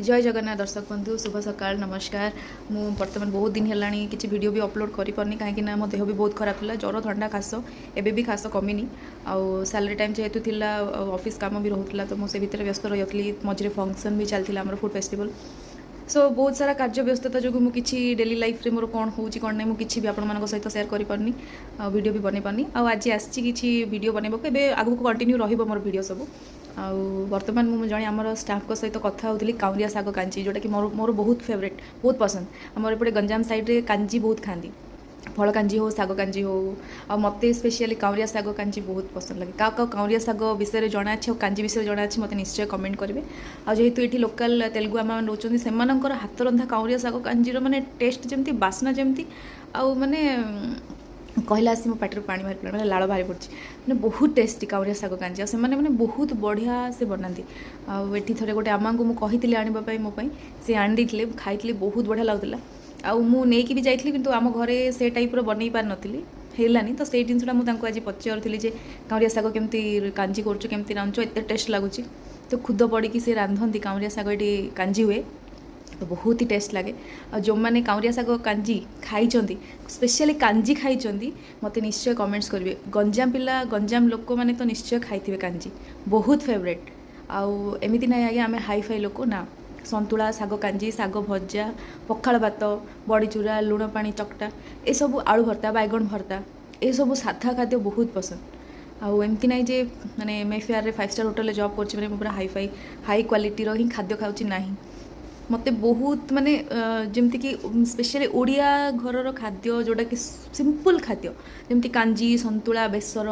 ଜୟ ଜଗନ୍ନାଥ ଦର୍ଶକ ବନ୍ଧୁ, ଶୁଭ ସକାଳ, ନମସ୍କାର। ମୁଁ ବର୍ତ୍ତମାନ ବହୁତ ଦିନ ହେଲାଣି କିଛି ଭିଡ଼ିଓ ବି ଅପଲୋଡ଼ କରିପାରୁନି, କାହିଁକି ନା ମୋ ଦେହ ବି ବହୁତ ଖରାପ ଥିଲା। ଜ୍ୱର, ଥଣ୍ଡା, କାଶ। ଏବେ ବି କାଶ କମିନି। ଆଉ ସାଲାରୀ ଟାଇମ୍ ଯେହେତୁ ଥିଲା ଆଉ ଅଫିସ୍ କାମ ବି ରହୁଥିଲା, ତ ମୁଁ ସେ ଭିତରେ ବ୍ୟସ୍ତ ରହିଯାଉଥିଲି। ମଝିରେ ଫଙ୍କସନ୍ ବି ଚାଲିଥିଲା ଆମର, ଫୁଡ଼୍ ଫେଷ୍ଟିଭାଲ୍। ସୋ ବହୁତ ସାରା କାର୍ଯ୍ୟ ବ୍ୟସ୍ତତା ଯୋଗୁଁ ମୁଁ କିଛି ଡେଲି ଲାଇଫ୍ରେ ମୋର କ'ଣ ହେଉଛି, କ'ଣ ନାହିଁ, ମୁଁ କିଛି ବି ଆପଣମାନଙ୍କ ସହିତ ସେୟାର କରିପାରୁନି ଆଉ ଭିଡ଼ିଓ ବି ବନେଇ ପାରୁନି। ଆଉ ଆଜି ଆସିଛି କିଛି ଭିଡ଼ିଓ ବନେଇବାକୁ। ଏବେ ଆଗକୁ କଣ୍ଟିନ୍ୟୁ ରହିବ ମୋର ଭିଡ଼ିଓ ସବୁ। ଆଉ ବର୍ତ୍ତମାନ ମୁଁ ଜଣେ ଆମର ଷ୍ଟାଫ୍ଙ୍କ ସହିତ କଥା ହେଉଥିଲି କାଉଁରିଆ ଶାଗ କାଞ୍ଜି, ଯେଉଁଟାକି ମୋର ବହୁତ ଫେଭରେଟ୍, ବହୁତ ପସନ୍ଦ। ଆମର ଏପଟେ ଗଞ୍ଜାମ ସାଇଡ଼୍ରେ କାଞ୍ଜି ବହୁତ ଖାଆନ୍ତି, ଫଳ କାଞ୍ଜି ହଉ, ଶାଗ କାଞ୍ଜି ହଉ। ଆଉ ମୋତେ ସ୍ପେଶିଆଲି କାଉଁରିଆ ଶାଗ କାଞ୍ଜି ବହୁତ ପସନ୍ଦ ଲାଗେ। କାହା କାହା କାଉଁରିଆ ଶାଗ ବିଷୟରେ ଜଣା ଅଛି ଆଉ କାଞ୍ଜି ବିଷୟରେ ଜଣା ଅଛି, ମୋତେ ନିଶ୍ଚୟ କମେଣ୍ଟ କରିବେ। ଆଉ ଯେହେତୁ ଏଠି ଲୋକାଲ୍ ତେଲୁଗୁ ଆମମାନେ ରହୁଛନ୍ତି, ସେମାନଙ୍କର ହାତ ରନ୍ଧା କାଉଁରିଆ ଶାଗ କାଞ୍ଜିର ମାନେ ଟେଷ୍ଟ ଯେମିତି, ବାସ୍ନା ଯେମିତି, ଆଉ ମାନେ କହିଲା ଆସି ମୋ ପାଟିରୁ ପାଣି ବାହାରି ପଡ଼ିଲା, ମାନେ ଲାଳ ବାହାରି ପଡ଼ୁଛି। ମାନେ ବହୁତ ଟେଷ୍ଟି କାଉଁରିଆ ଶାଗ କାଞ୍ଜି। ଆଉ ସେମାନେ ମାନେ ବହୁତ ବଢ଼ିଆ ସେ ବନାନ୍ତି। ଆଉ ଏଠି ଥରେ ଗୋଟେ ଆମାଙ୍କୁ ମୁଁ କହିଥିଲି ଆଣିବା ପାଇଁ ମୋ ପାଇଁ, ସେ ଆଣିଦେଇଥିଲେ, ମୁଁ ଖାଇଥିଲି, ବହୁତ ବଢ଼ିଆ ଲାଗୁଥିଲା। ଆଉ ମୁଁ ନେଇକି ବି ଯାଇଥିଲି, କିନ୍ତୁ ଆମ ଘରେ ସେ ଟାଇପ୍ର ବନେଇ ପାରିନଥିଲି, ହେଲାନି। ତ ସେଇ ଜିନିଷଟା ମୁଁ ତାଙ୍କୁ ଆଜି ପଚାରୁଥିଲି ଯେ କାଉଁରିଆ ଶାଗ କେମିତି କାଞ୍ଜି କରୁଛୁ, କେମିତି ରାନ୍ଧୁଛୁ, ଏତେ ଟେଷ୍ଟ ଲାଗୁଛି। ତ ଖୁଦ ପଡ଼ିକି ସେ ରାନ୍ଧନ୍ତି କାଉଁରିଆ ଶାଗ, ଏଠି କାଞ୍ଜି ହୁଏ ତ ବହୁତ ହି ଟେଷ୍ଟ ଲାଗେ। ଆଉ ଯେଉଁମାନେ କାଉଁରିଆ ଶାଗ କାଞ୍ଜି ଖାଇଛନ୍ତି, ସ୍ପେଶିଆଲି କାଞ୍ଜି ଖାଇଛନ୍ତି, ମୋତେ ନିଶ୍ଚୟ କମେଣ୍ଟସ୍ କରିବେ। ଗଞ୍ଜାମ ପିଲା, ଗଞ୍ଜାମ ଲୋକମାନେ ତ ନିଶ୍ଚୟ ଖାଇଥିବେ କାଞ୍ଜି, ବହୁତ ଫେଭରେଟ୍। ଆଉ ଏମିତି ନାହିଁ ଆଜ୍ଞା, ଆମେ ହାଇ ଫାଇ ଲୋକ ନା। ସନ୍ତୁଳା, ଶାଗ କାଞ୍ଜି, ଶାଗ ଭଜା, ପଖାଳ ଭାତ, ବଡ଼ିଚୁରା, ଲୁଣ ପାଣି ଚକଟା, ଏସବୁ, ଆଳୁ ଭର୍ତ୍ତା, ବାଇଗଣ ଭର୍ତ୍ତା, ଏସବୁ ସାଧା ଖାଦ୍ୟ ବହୁତ ପସନ୍ଦ। ଆଉ ଏମିତି ନାହିଁ ଯେ ମାନେ ମେଫେୟାରରେ 5 ଷ୍ଟାର୍ ହୋଟେଲରେ ଜବ୍ କରୁଛି ମାନେ ମୁଁ ପୁରା ହାଇ ଫାଇ, ହାଇ କ୍ୱାଲିଟିର ହିଁ ଖାଦ୍ୟ ଖାଉଛି, ନାହିଁ। ମୋତେ ବହୁତ ମାନେ ଯେମିତିକି ସ୍ପେଶିଆଲି ଓଡ଼ିଆ ଘରର ଖାଦ୍ୟ, ଯେଉଁଟାକି ସିମ୍ପଲ୍ ଖାଦ୍ୟ, ଯେମିତି କାଞ୍ଜି, ସନ୍ତୁଳା, ବେସର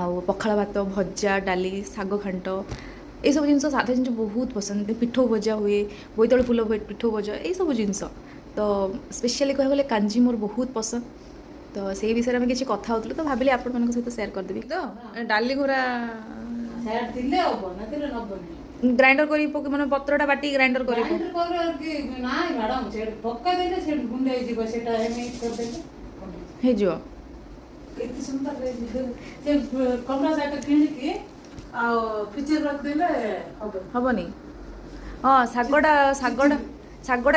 ଆଉ ପଖାଳ ଭାତ, ଭଜା, ଡାଲି, ଶାଗ ଘାଣ୍ଟ, ଏସବୁ ଜିନିଷ, ସାଧା ଜିନିଷ ବହୁତ ପସନ୍ଦ। ପିଠଉ ଭଜା ହୁଏ, ବୋଇତାଳୁ ଫୁଲ ହୁଏ, ପିଠଉ ଭଜା, ଏଇସବୁ ଜିନିଷ। ତ ସ୍ପେଶିଆଲି କହିବାକୁ ଗଲେ କାଞ୍ଜି ମୋର ବହୁତ ପସନ୍ଦ। ତ ସେଇ ବିଷୟରେ ଆମେ କିଛି କଥା ହେଉଥିଲୁ, ତ ଭାବିଲି ଆପଣମାନଙ୍କ ସହିତ ସେୟାର କରିଦେବି। ତ ଡାଲି ଘୋରା ସେଆଡେ ଥିଲେ ହବ, ନଥିଲେ ନବନି। ଗ୍ରାଇଣ୍ଡର କରି ପକେଇ, ମାନେ ପତ୍ରଟା ବାଟି ଗ୍ରାଇଣ୍ଡର କରି ଗ୍ରାଇଣ୍ଡର କର କି ନାଇଁ ମ୍ୟାଡ଼ାମ, ସେଠି ପକେଇଦେଲେ ସେଠି ଗୁଣ୍ଡ ହେଇଯିବ। ସେଟା ଏମିତି କରିଦେଲେ ଗୁଣ୍ଡ ହେଇଯିବ। ହେଇଯିବ। କେତେ ସୁନ୍ଦର ହେଇଯିବ। ସେ କମଳା ଶାଗ କିଣିକି ଆଉ ଫ୍ରିଜରେ ରଖିଦେଲେ ହବ। ହବନି। ହଁ, ଶାଗଟା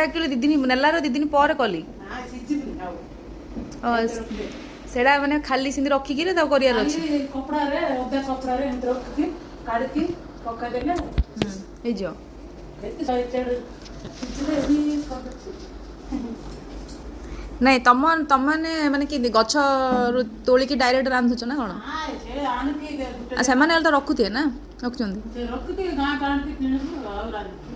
ଆକ୍ଚୁଆଲି 2 ଦିନ ନେଲାର 2 ଦିନ ପରେ କଲି। ନା, ସିଝିବନି ଆଉ। ରଖିଦେ। ସେଇଟା ମାନେ ଖାଲି ସେମିତି ରଖିକିରି ତାକୁ କରିବାର ଅଛି। ଖାଲି କପଡ଼ାରେ, ଓଦା କପଡ଼ାରେ ଏମିତି ରଖିକି କାଢିକି ପକେଇଦେଲେ ହେଇଯିବ। କେତେ ସିଝିଲେ ଏମିତି କରିଦେଲେ। ନାଇଁ, ତମମାନେ ମାନେ କି ଗଛରୁ ତୋଳିକି ଡାଇରେକ୍ଟ ରାନ୍ଧୁଛ ନା କ'ଣ? ନାଇଁ, ସେ ଆଣିକି ଗୋଟେ ଆଉ ସେମାନେ ହେଲେ ତ ରଖୁଥିବେ ନା, ରଖୁଛନ୍ତି? ସେ ରଖିକି ଗାଁ ଆଣିକି କିଣିବୁ ଆଉ ରାନ୍ଧିବୁ।